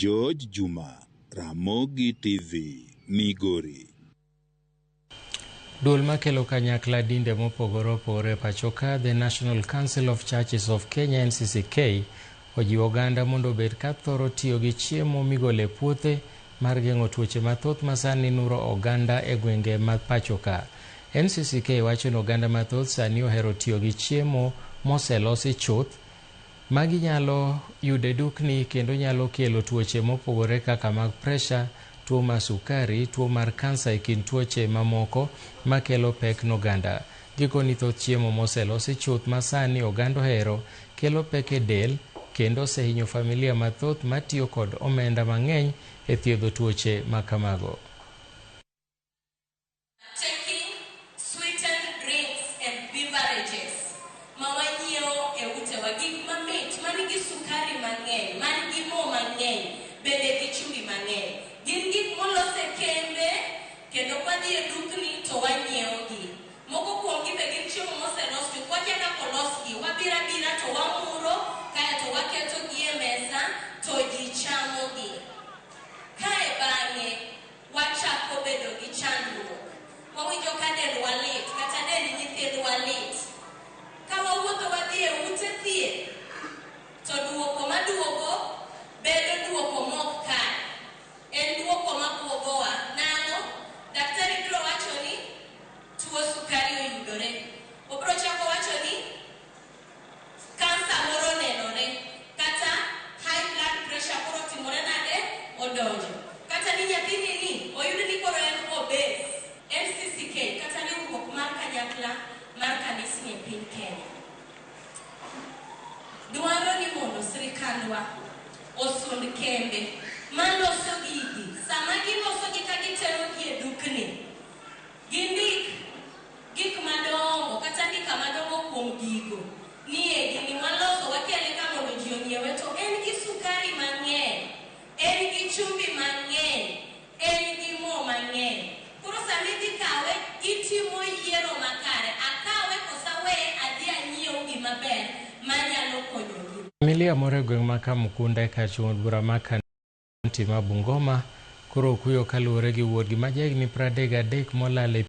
George Juma, Ramogi TV, Migori. Duol makelo kanyakla dinde mopogore opogore e pachoka, The National Council of Churches of Kenya NCCK, ojiwo oganda mondo obed ka thoro tiyo gi chiemo migolo e puothe mar geng'o tuoche mathoth ma sani nuro oganda e gwenge ma pachoka. NCCK wacho ni oganda mathoth sani ohero tiyo gi chiemo moselosi chuth Magi nyalo yudo e dukni kendo nyalo kelo tuoche mopogore kaka mag presha, tuo mar sukari, tuo mar kansa e kind tuoche mamoko makelo pek noganda. Gikoni thoth chiemo moselosi chuth ma sani oganda ohero kelo pek e del kendo osehinyo familia mathoth matiyo kod omenda mang'eny e thiedho tuoche ma kamago. Taking sweetened drinks and beverages ma wanyiewo e utewa, gik mamit man gi sukari mang'eny, man gi mo mang'eny, bende gi chumbi mang'eny. Gin gik molos e kembe kendo kwadhi e dukni to wanyiewogi. Moko kuomgi be gin chiemo moselos to wakia kaka olosgi. Wabiro abira to wamuro kaeto waketogi e mesa to ji chamogi. Kae bang'e wachako bedo gi chandruok. Wawinjo ka dendwa lit kata dend nyithindwa lit. Ka wawuotho wadhi e ute thieth to duoko maduogo bedo duoko mok kare. En duoko mabuogowa. Nang'o? Daktari biro wacho ni tuo sukari oyudore. Obiro chako wacho ni kansa moro onenore kata high blood pressure koro otimore nade odonjo kata ni nyathini ni oyud ni koro en obese. NCCK kata riwruok mar kanyakla mar kanisni e piny Kenya dwaro ni mondo sirikandwa osund kembe maloso gigi sama gilosogi ka giterogi e dukni gindik gik madongo kata ndika madongo kuom gigo ni e gini waloso wakele ka mondo ji onyiewe to en gi sukari mang'eny, en gi chumbi mang'eny, en gi mo mang'eny. Koro sama idhi kawe, itimo yiero makare. Akawe koso aweye adhi anyiew gima ber manyalo konyogi. Familia moro e gweng' ma Kamukunda e kar chung' od bura ma kaunti ma Bungoma koro okuyo kaluwore gi wuodgi ma jahigni 33 molal e